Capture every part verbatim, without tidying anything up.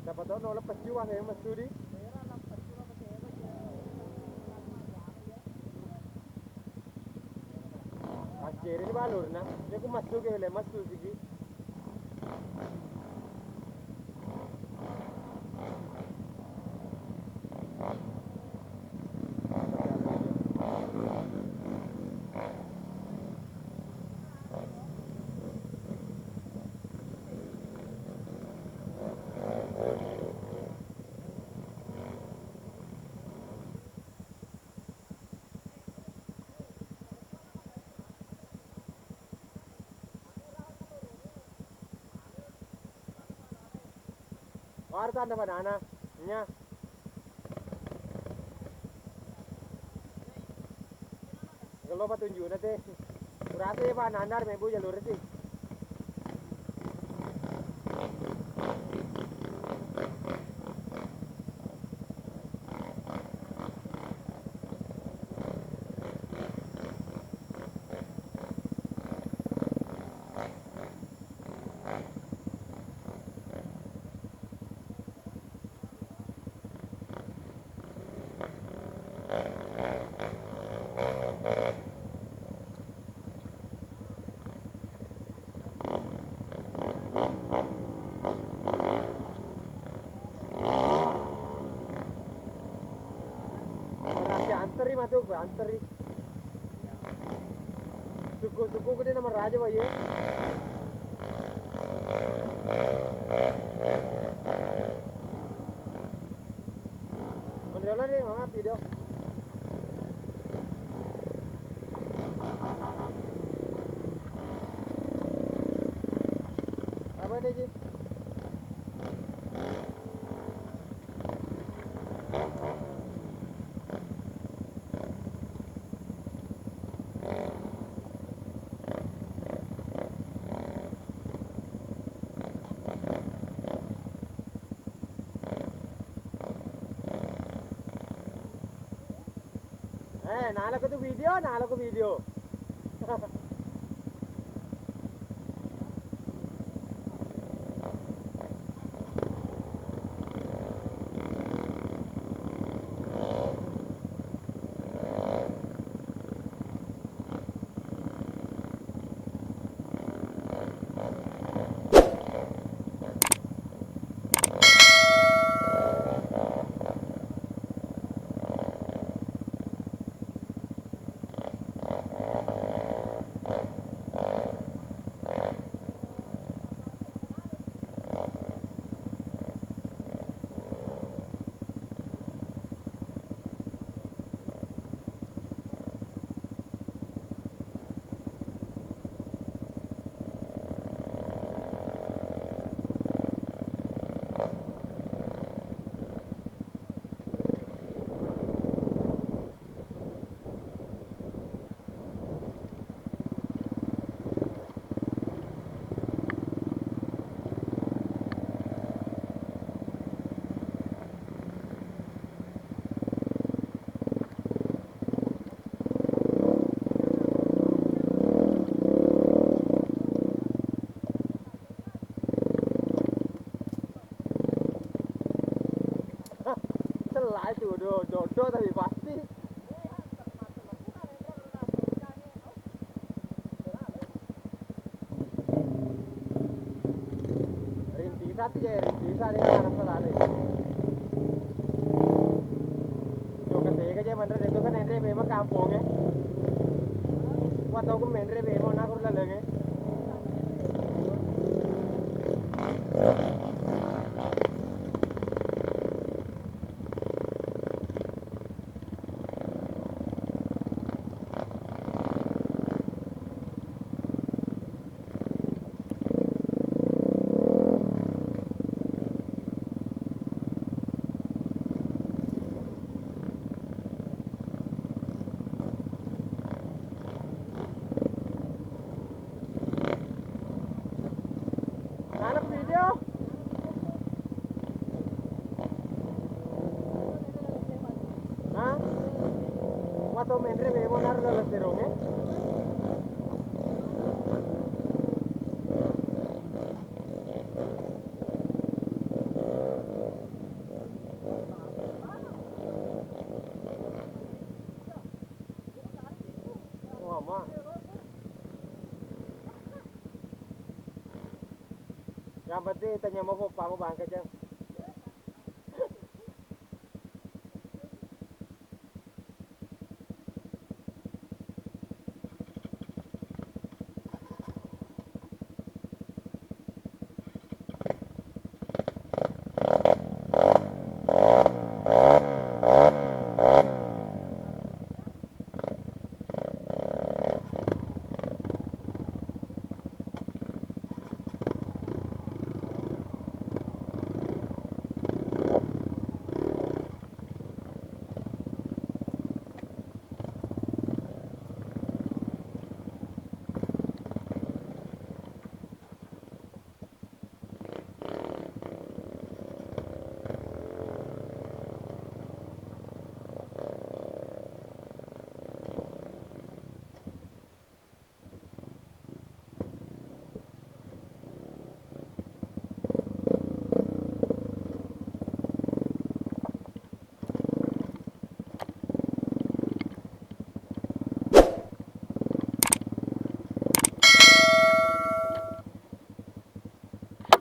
Siapa tahu nolak peccu, Bang, ya, Mas Sudi. Aceri ni balurna, ya ku masuk ya, le masuk sigi. Wara tanda panana, nya. Kalau patunjukna te. Kurasa ya panana mebbu jalur sih. Masih anteri masuk, anteri. Suku-suku gede nama raja, Pak, ya. Menrola deh, mama video. Apa deh, Ji? Eh, nalako tu video, nalako video. Hah, selae tu, do, jodoh tapi pasti. Rintisan tu je, rintisan ni anak salah ni. Jokka tega je manre itu kan enre memang kampung e. Wa tau ku menre memang nak urla lagi. Nalak video. Hah? Wa tau menre memang naru dalam serong e. Yang penting tanya mau apa, mau bangka jam.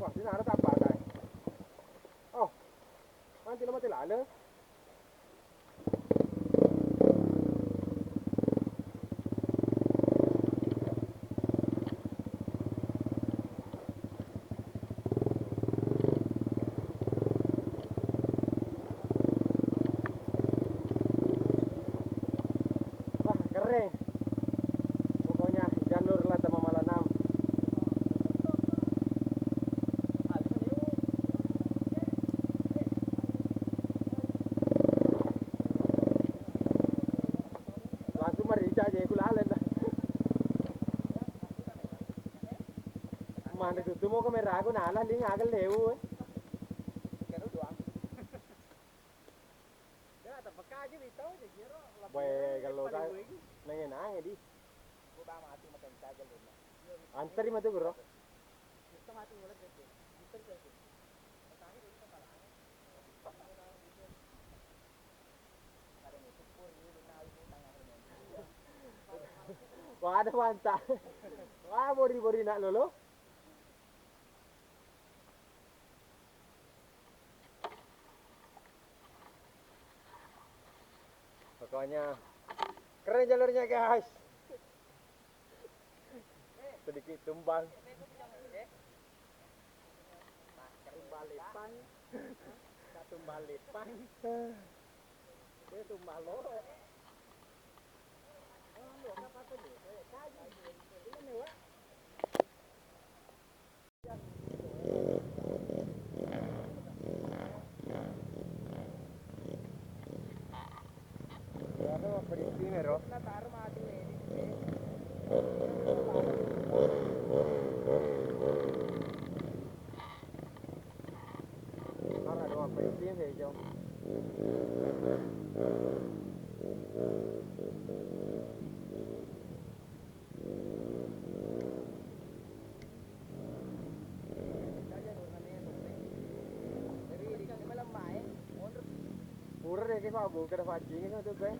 Wah, sini ada tapak, guys. Oh, nanti lo mati lale. Wah, keren. Pokoknya jalur La Tama Malanam. Langsung marica je ku laleng dah. Mana tutu mau kamera aku nalah ling agel lewu. Boy, kalau kan nange-nange di. Antari matu, bro. Wah, ada mantap. Wah, bori-bori nak lolo. Pokoknya keren jalurnya, guys. Sedikit tumbang. Tumbang lepang. Tumbang lepang. Eh, tumbang loro. Pura deh, kayak mabuk, kada pancing itu, Bang.